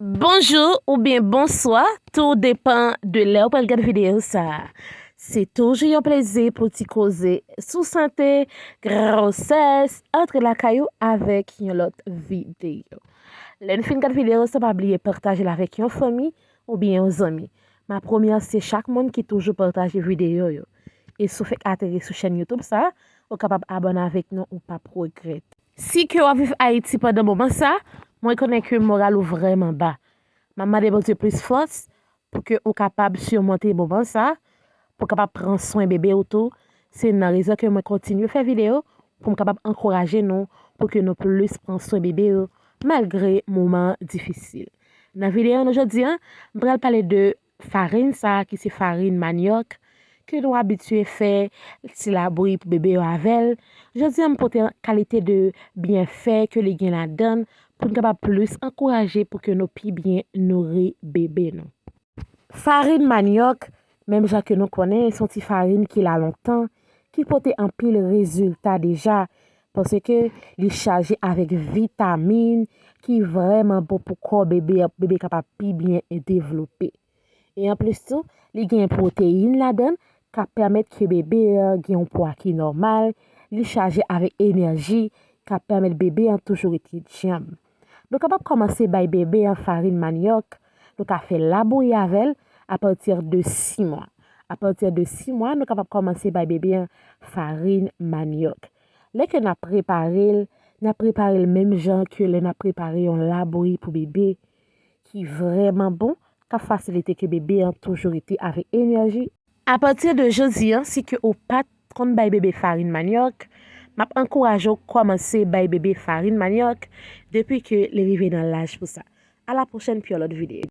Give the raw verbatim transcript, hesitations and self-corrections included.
Bonjou oubyen bonswa, tou depan de lè w pral gad videyo sa a. Se toujou yon plezi pou ti koze sou sante, gwosès, antre lakay ou avèk yon lòt videyo. Lè n fin gad videyo sa, pa bliye pataje l avèk yon fanmi oubyen yon zanmi. M ap remèsye chak moun ki toujou pataje videyo yo. E si w fèk ateri sou chèn YouTube sa, ou kapab abòne avèk nou, ou p ap regrèt. Si ke w ap viv Ayiti pandan moman sa, mwen konnen ke moral ou vrèman ba. M ap mande Bondye plis fòs pou ke ou kapab simonte moman sa, pou w kapab pran swen bebe w tou. Se nan rezon ke mwen kontinye fè videyo pou m kapab ankouraje nou pou ke nou plis pran swen bebe yo malgre moman difisil. Nan videyo nou jodi a, m pral pale de farin sa a ki se farin manyòk ke nou abitye fè ti labouyi pou bebe yo avè l. Jodi a, m pote kalite de byenfè ke li gen ladan l pou n kapab plis ankouraje pou ke nou pi byen nouri bebe nou. Farin manyòk, menm jan ke nou konnen, se yon ti farin ki la lontan, ki pote anpil rezilta deja, paske li chaje avèk vitamin ki vrèman bon pou kò bebe a, pou bebe kapab pi byen devlope. E anplis tou, li gen pwoteyin ladan l k ap pèmèt ke bebe a gen yon pwa ki nòmal, li chaje avèk enèji k ap pèmèt bebe a toujou rete djanm. Nou kapab kòmanse bay bebe a farin manyòk, nou ka fè labouyi avè l apati de sis mwa. Apati de sis mwa, nou kapab kòmanse bay bebe a farin manyòk. Lè ke n ap prepare l, n ap prepare l menm jan ke lè n ap prepare yon labouyi pou bebe ki vrèman bon, k ap fasilite ke bebe a toujou rete avèk enèji. Apati de jodi a, si ke ou pa t konn bay bebe farin manyòk, m ap ankouraje w kòmanse bay bebe farin manyòk depi ke li rive nan laj pou sa. A la pwochèn pou yon lòt videyo.